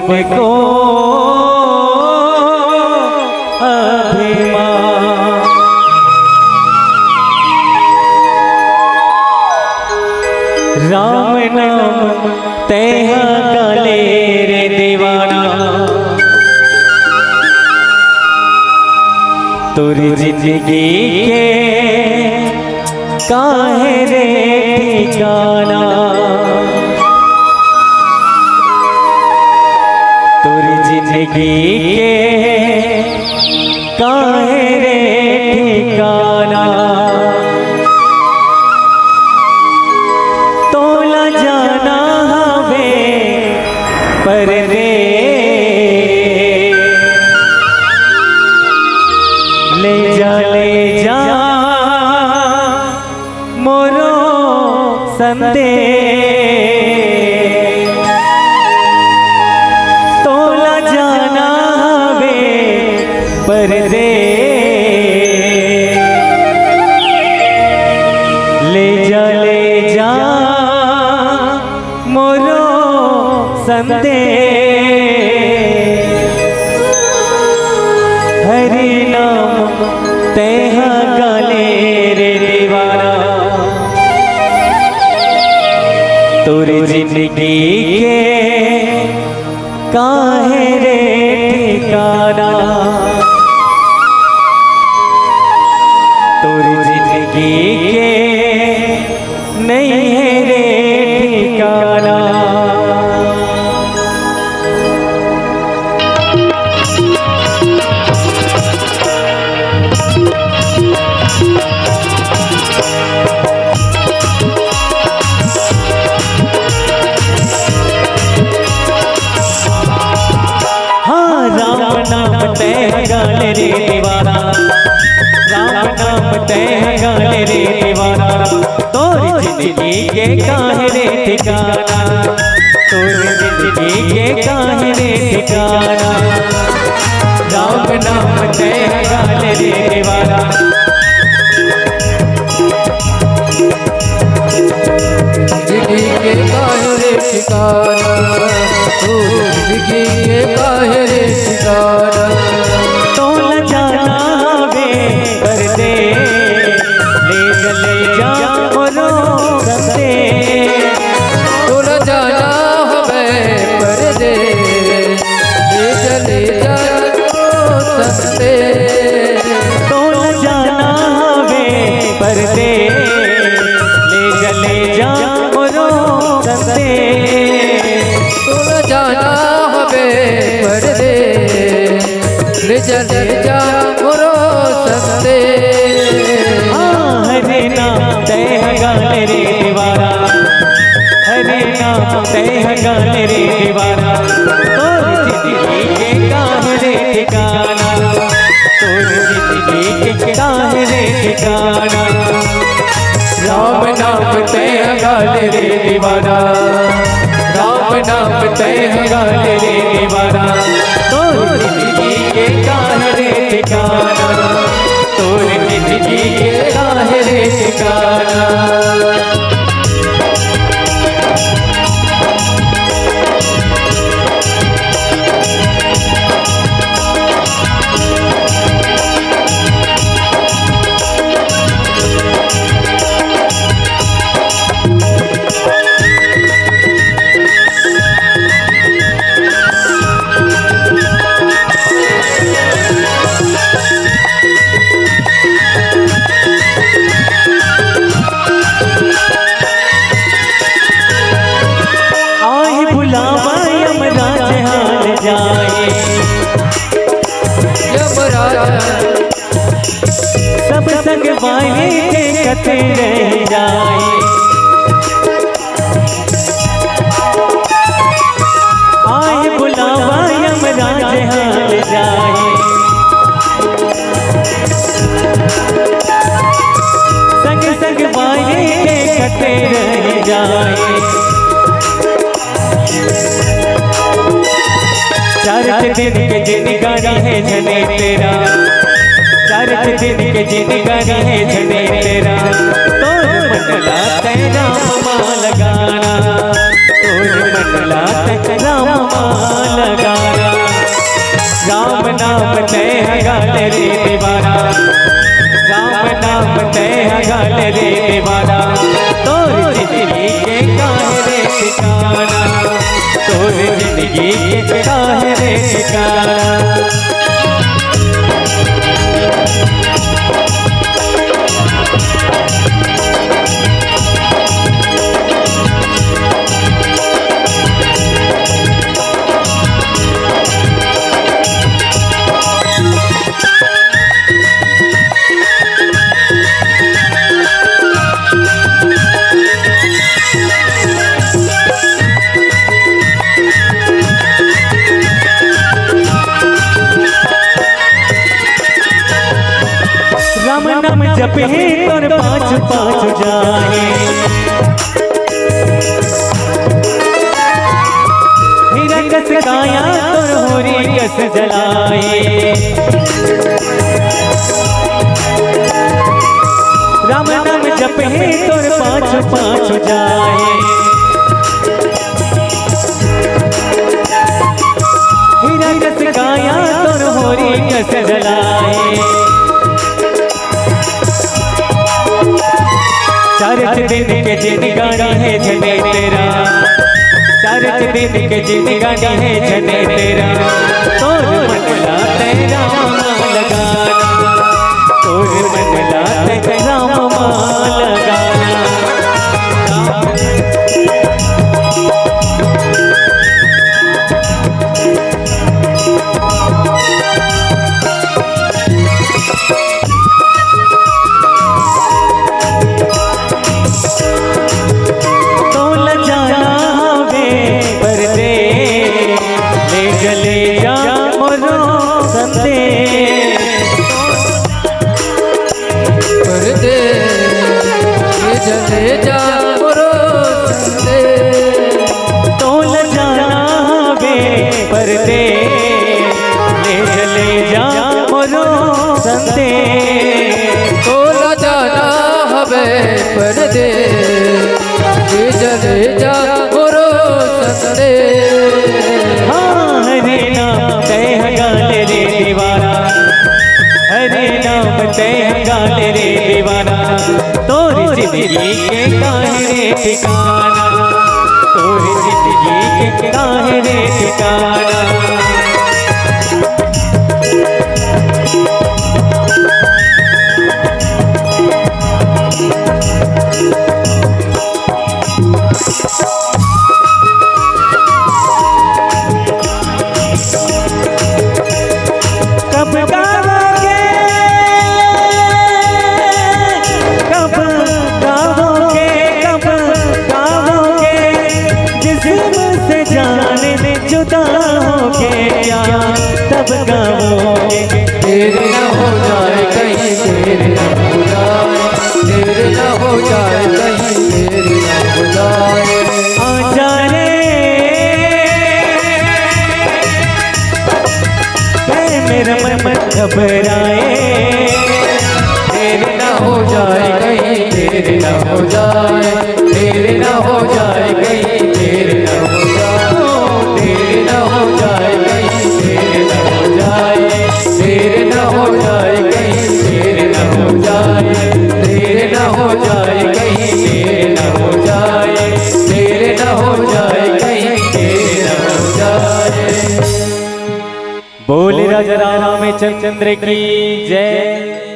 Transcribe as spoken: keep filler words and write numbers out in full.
सबको अभिमान। राम नाम तैं ह गाले रे दीवाना, तोर जिंदगी के काहे रे ठिकाना, तोर जिंदगी के काहे रे ठिकाना। तोला जाना हवे परदेस, ले जा, ले जा मोरो संदेस। तोला जाना हवे परदेस, ले जा, ले जा मोरो संदेस। हरि नाम तैं ह गाले रे दीवाना, तोर जिंदगी के काहे रे ठिकाना, तोर जिंदगी के नइ हे रे ठिकाना। हाँ, राम नाम तैं ह गाले रे दीवाना, राम नाम तैं ह गाले रे दीवाना, तोर जिंदगी के काहे रे ठिकाना, तोर जिंदगी के काहे रे ठिकाना। राम नाम तैं ह गाले रे दीवाना। जिंदगी के काहे रे ठिकाना, ओ जिंदगी के काहे रे ठिकाना। तोला जाना हवे परदेस, ले चले जा मोरो संदेस। तोला जाना हवे परदेस, ले चले जा मोरो संदेस। तोला जाना हवे परदेस, ले चले जा मोरो संदेस। तोला जाना हवे परदेस, ले चले जा मोरो संदेस। हाँ, हरि नाम तैं ह गाले रे दीवाना, हरि नाम तैं ह गाले रे दीवाना, तोर जिंदगी के काहे रे ठिकाना, तोर जिंदगी के काहे रे ठिकाना। राम नाम तैं ह गाले रे दीवाना, राम नाम तैं ह गाले रे दीवाना, तोर जिंदगी के काहे रे ठिकाना, तोर जिंदगी के काहे रे ठिकाना। आए बुलावा यमराज हाल जाए। यमराज। सब संग वाले देखत रह जाए। आए बुलावा यमराज हाल जाए। संग संग वाले देखत रह जाए। चार दिन के जिनगानी हे जने तेरा, चार दिन के जिनगानी हे जने तेरा, तोर मन ला तैं राम मा लगाना। तोर मन ला तैं राम मा लगाना। राम नाम तैं ह गा ले रे दीवाना। राम नाम तैं ह गा ले रे दीवाना। तोर जिंदगी के का हे रे ठिकाना। तोर जिंदगी के का हे रे ठिकाना। राम नाम जपे तोर पाछू पाछू जाए। हीरा कस काया तोर होरी कस जलाए। राम नाम जपे तोर पाछू पाछू जाए। हीरा कस काया तोर होरी कस जलाए। चार दिन के जिनगानी हे झने तेरा। चार दिन के जिनगानी हे झने तेरा। तोर मन ला तैं राम मा लगाना। तोर मन ला तैं राम मा लगाना। तोला जाना हवे परदेस, ले चले जा मोरो संदेस। परदेस, ले चले जा मोरो संदेस। तोला जाना हवे परदेस, ले चले जा मोरो संदेस। तोला जाना हवे परदेस, ले चले जा मोरो संदेस। हाँ, हरे नाम तैं ह गा ले रे दीवाना। हरे नाम तैं ह गा ले रे दीवाना। तोर जिंदगी के का हे रे ठिकाना। तोर जिंदगी के का हे रे ठिकाना। कब गावोगे, कब गावोगे, कब गावोगे, जिस्म से जान जुदा होगे क्या, तब गावोगे। देर न हो जाए कहीं, देर न हो जाए, देर न हो जाए कहीं, देर न हो जाए। आजा रे, ऐ मेरा मन मत घबराए। देर न हो जाए कहीं, देर न हो जाए, देर न हो जाए कहीं, देर न हो जाए, देर न हो जाए कहीं, देर न हो जाए, देर न हो जाए कहीं, देर न हो जाए, देर न हो जाए कहीं, देर न हो जाए, देर न हो जाए कहीं, देर न हो जाए। बोल राजा रामचंद्र की जय।